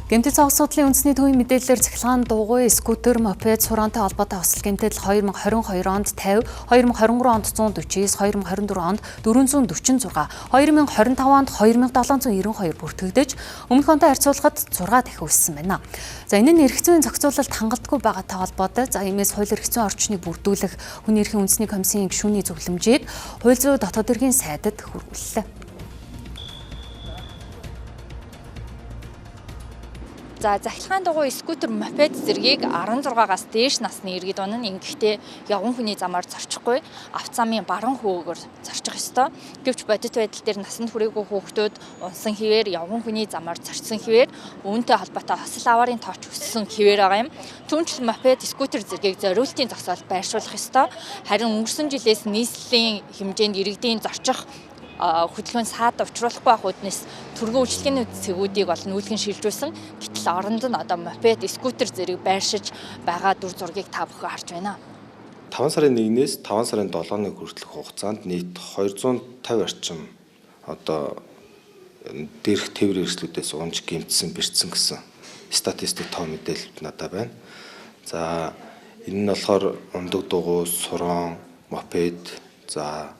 Гэмтэл цогц судлалын үндэсний төвийн мэдээллээр цахилгаан дугуй, скутер, мопед, сураантай холбоотой осол гэмтэл 2022 онд 50, 2023 онд 149, 2024 онд 446, 2025 онд 2792 бүртгэгдэж, өмнөх онтой харьцуулахад 6 дахин өссөн байна. За энэ нь эрх зүйн зохицуулалт хангалтгүй байгаатай холбоотой. За иймээс хууль эрх зүйн орчныг бүрдүүлэх хүний эрхийн үндэсний комиссийн гишүүний зөвлөмжийг хууль зүйн дотоод хэргийн сайдад хүргүүллээ. За захилгаан дугуй, скутер, мопед зэргийг 16-аас дээш насны иргэд унана. Ингэхдээ явган хүний замаар зорчихгүй, авто замын баруун хөвөөгөөр зорчих ёстой. Гэвч бодит байдал дээр насанд хүрээгүй хүүхдүүд унсан хэвээр, явган хүний замаар зорчсон хэвээр, үүнтэй холбоотой осол аваарын тоо ч өссөн хэвээр байгаа юм. Түүнчлэн мопед, скутер зэргийг зориултын зогсоолд байршуулах ёстой. Харин өнгөрсөн жилээс нийслэлийн хэмжээнд иргэдийн зорчих хөдөлгөөн саад учруулахгүй байх үүднээс түргэн үйлчилгээний цэгүүдийг бол нүүлгэн шилжүүлсэн. Гэтэл оронд нь одоо мопед, скутер зэрэг байршиж байгаа дүр зургийг та бүхэн харж байна. 5 сарын 1-ээс 5 сарын 7-ны хүртэлх хугацаанд нийт 250 орчим одоо дээрх тээврийн хэрэгслүүдээс унж гэмтсэн, бэртсэн гэсэн статистик тоо мэдээлэл надад байна. За энэ нь болохоор ундаг дугуй, суран, мопед, за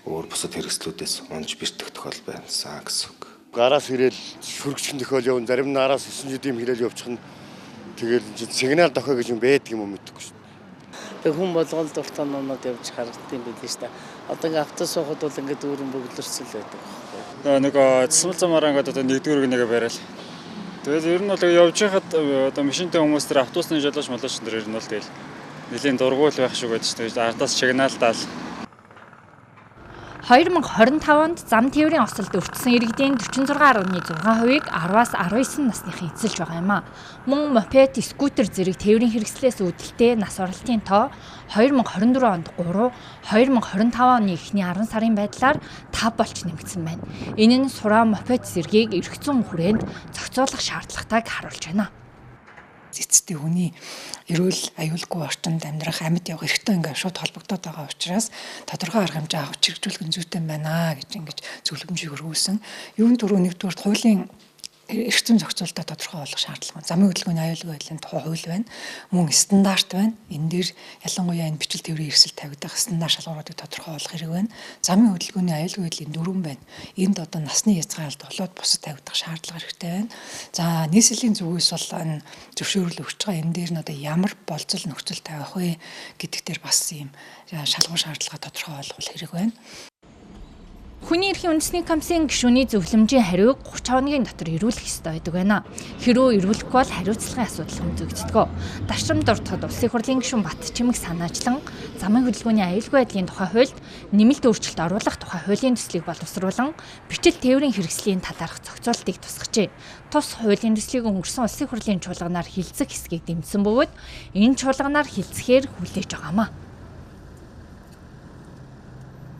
өөр бусад хэрэгслүүдээс унж бэртэх тохиол байсан гэсэн үг. Гараас ирээл шүргчэн тохиол явна. Зарим нь араас 9 жилийн хэлэл явчихна. Тэгэл энэ сигнал дохио гэж юм байдаг юм уу мэдэхгүй шүү. Тэг хүн болгон дуртай номнод явж харагдсан юм билээ шүү дээ. Одоо ингээ авто суухад бол ингээ дүүрэн бөглөрсөл байдаг байхгүй. Нэг цэцмэл замаараа ингээд одоо нэгдүгээр нэгэ барайл. Тэгээд ер нь бол явж байхад одоо машинтай хүмүүс тэр автобусны жолооч молооч нар ер нь бол тэгэл нэлийн дургуул байх шиг байдаг шүү дээ. Ардаас сигналдаал. 2025 онд зам тээврийн осолд өртсөн иргэдийн 46.6%-ийг 10-аас 19 насныхан эзэлж байгаа юм а. Мөн мопед, скутер зэрэг тээврийн хэрэгслээс үүдэлтэй нас оролтын тоо 2024 онд 3, 2025 оны эхний 10 сарын байдлаар 5 болж нэмэгдсэн байна. Энэ нь сураа, мопед зэргийг эрх зүйн хүрээнд зохицуулах шаардлагатайг харуулж байна. Эцэстээ хүний эрүүл аюулгүй орчинд амьдрах, амьд явах эрхтэй ингээд шууд холбогдоод байгаа учраас тодорхой арга хэмжээ авах, чирэгжүүлэх нь зүйтэй байна гэж ингэж зөвлөмжийг өргүүлсэн. Юун түрүү нэгдүгээр хуулийн эрх зүйн зохицуулалтаа тодорхой болгох шаардлага байна. Замын хөдөлгөөний аюулгүй байдлын тухай хууль байна. Мөн стандарт байна. Энэ дээр ялангуяа энэ бичил тээврийн хэрэгсэл тавигдах стандарт шалгууруудыг тодорхой болгох хэрэг байна. Замын хөдөлгөөний аюулгүй байдлын дүрэм байна. Энд одоо насны хязгаарлалт болоод бусад тавигдах шаардлага хэрэгтэй байна. За нийслэлийн зүгээс бол энэ зөвшөөрөл өгч байгаа. Энэ дээр нь одоо ямар болцол нөхцөл тавих вэ гэдэг дээр бас ийм шалгуур шаардлага тодорхой болгох хэрэг байна. Хүний эрхийн үндэсний комиссийн гишүүний зөвлөмжийн хариуг 30 хоногийн дотор ирүүлэх ёстой байдаг байна. Хэрвээ ирүүлэхгүй бол хариуцлагын асуудал хөндлөгддөг. Дашрам дуртахад Улсын хурлын гишүүн Бат Чимэг санаачлан замын хөдөлгөөний аюулгүй байдлын тухай хуульд нэмэлт өөрчлөлт оруулах тухай хуулийн төслийг боловсруулан бичил тээврийн хэрэгслийн талаарх зохицуултыг тусгажээ. Тус хуулийн төслийг өнгөрсөн Улсын хурлын чуулганаар хилцэх хэсгийг дэмжсэн бөгөөд энэ чуулганаар хилцэхээр хүлээж байгаамаа.